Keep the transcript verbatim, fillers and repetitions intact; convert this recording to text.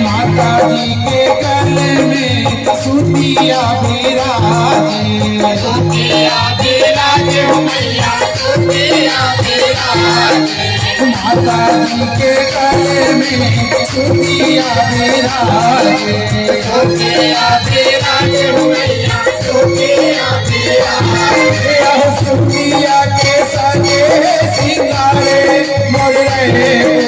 माता जी के गले में सुतिया बिराजे। सुतिया बिराजे हो मैया, सुतिया बिराजे। माता जी के गले में सुतिया बिराजे। सुतिया बिराजे हो मैया, सुतिया बिराजे। सुतिया के सजे सिंगारे मोर रहे।